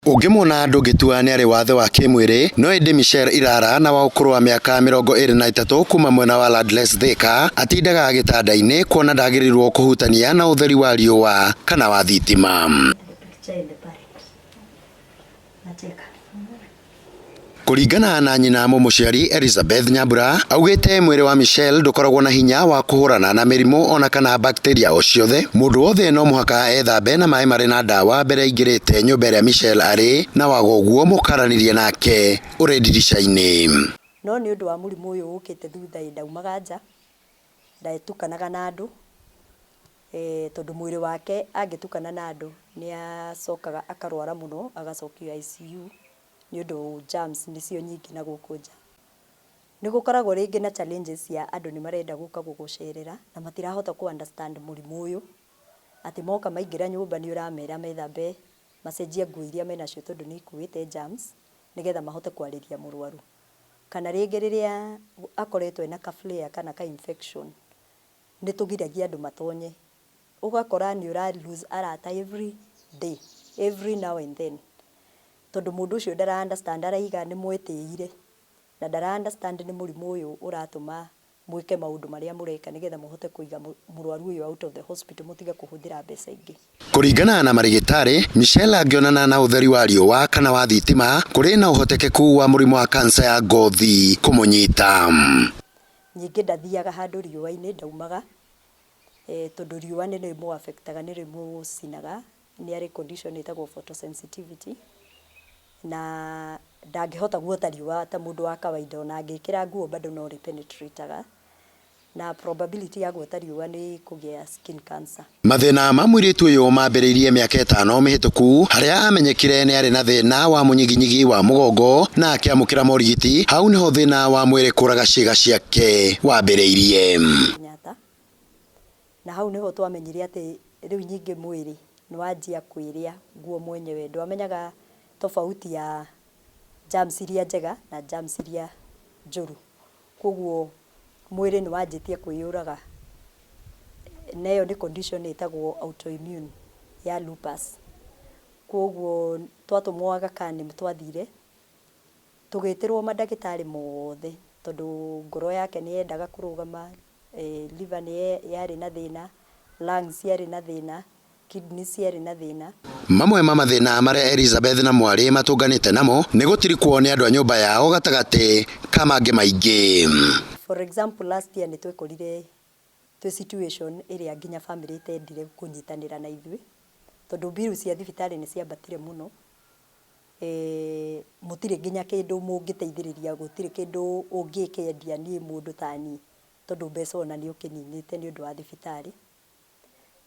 Ũngĩmuona ndũngĩtua nĩ arĩ wathe wa kĩmwĩrĩ, no ĩndĩ Michelle Irara na wa ũkũrũ wa mĩaka 23 kuma mwena wa Landless Thika atindaga gĩtanda-inĩ kuona ndagĩrĩirwo kũhutania na ũtheri wa riũa kana wa thitima. Picture in the parent. Nacheka. Kũringana na nyina mũmũciari Elizabeth Nyambura, augĩte mwĩrĩ wa Michelle ndũkoragwo na hinya wa kũhũrana na mĩrimũ ona kana bacteria o ciothe. Mũndũ wothe no mũhaka ethambe na maĩ marĩ na ndawa mbere aingĩrĩte nyũmba ĩrĩa Michelle arĩ, na waga ũguo mũkaranĩrie nake ũrĩ ndirica-inĩ. No nĩ ũndũ wa mũrimũ ũyũ ũkĩte thutha ĩ ndaumaga nja, ndatukanaga na andũ, tondũ mwĩrĩ wake angĩtukana na andũ nĩ acokaga akarwara mũno agacokio ICU nĩ ũndũ germs nĩcio nyingĩ na gũkũ nja. Nĩ gũkoragwo rĩngĩ na challenges cia andũ nĩ marenda gũka gũgũcerera na matirahota kũ understand mũrimũ ũyũ, atĩ moka maingĩra nyũmba nĩ ũramera methambe macenjie nguo iria menacio tondũ nĩ ikuĩte germs nĩgetha mahote kwarĩria mũrwaru. Kana rĩngĩ rĩrĩa akoretwo ena ka flare kana ka infection nĩ tũgiragia andũ matonye, ũgakora nĩ ũra lose arata every day, every now and then, tondũ mũndũ ũcio ndara understand, araiga nĩ mwĩtĩire na ndara understand nĩ mũrimũ ũyũ ũratũma mwĩke maũndũ marĩa mũreka nĩgetha mũhote kũiga mũrwaru ũyũ out of the hospital mũtige kũhũthĩra mbeca ingĩ. Kũringana na marĩgĩtarĩ, Michelle angĩonana na ũtheri wa riũa kana wa thitima, kũrĩ na ũhotekeku wa mũrimũ wa kansa ya ngothi kũmũnyita. Ningĩ ndathiaga handũ riũa-inĩ, ndaumaga, tondũ riũa nĩ rĩmũ affect aga, nĩ rĩmũcinaga, nĩ arĩ condition ĩtagwo photosensitivity na ndangĩhota guota riũa ta mũndũ wa kawaida, ona angĩkĩra nguo bado no rĩ penetrate aga, na probability ya guota riũa nĩ kũgĩa skin cancer. Mathĩna ma mũirĩtu ũyũ mambĩrĩirie mĩaka 5 mĩhĩtũku harĩa amenyekire nĩ arĩ na thĩna wa mũnyiginyigi wa mũgongo na akĩamũkĩra morigiti. Hau nĩho thĩna wa mwĩrĩ kũraga ciĩga ciake wambĩrĩirie. Kenyatta, na hau nĩho twamenyire atĩ rĩu nyingĩ mwĩrĩ nĩ wanjia kwĩrĩa nguo mwenyewe, ndwamenyaga tofauti ya germs iria njega na germs iria njũru, koguo mwĩrĩ nĩ wanjĩtie kwĩyũraga, na ĩyo nĩ condition ĩtagwo autoimmune ya lupus. Koguo twatũmwo Aga Khan nĩ twathire tũgĩtĩrwo mandagĩtarĩ mothe tondũ ngoro yake nĩ yendaga kũrũgama, liver nĩ yarĩ na thĩna, lungs ciarĩ na thĩna, kidneys ciarĩ na thĩna. Mamwe ma mathĩna marĩa Elizabeth na mwarĩ matũnganĩte namo nĩ gũtirikwo nĩ andũ a nyũmba yao gatagatĩ ka mangĩ maingĩ. For example, last year nĩ twekorire twĩ situation ĩrĩa nginya family ĩtendire kũnyitanĩra na ithuĩ tondũ bill cia thibitarĩ nĩ ciambatire mũno, mũtirĩ nginya kĩndũ mũngĩteithĩrĩria, gũtirĩ kĩndũ ũngĩkĩendia niĩ mũndũ ta niĩ tondũ mbeca ona nĩ ũkĩninĩte nĩ ũndũ wa thibitarĩ.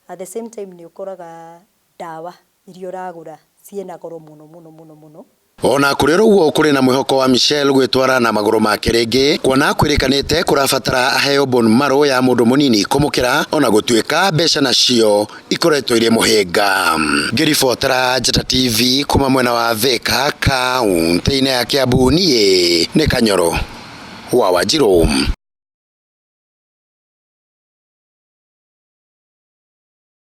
At the same time nĩ ũkoraga ndawa iria ũragũra ciĩna goro mũno mũno mũno mũno. Ona kũrĩ ũguo, kũrĩ na mwĩhoko wa Michelle gwĩtwara na magũrũ make rĩngĩ, kuona kwĩrĩkanĩte kũrabatara aheo bone marrow ya mũndũ mũnini kũmũkĩra, ona gũtuĩka mbeca nacio ikoretwo irĩ mũhĩnga. Ngĩribotera Njata TV kuma mwena wa Thika, kaunti-inĩ ya Kiambu, niĩ nĩ Kanyoro wa Wanjirũ.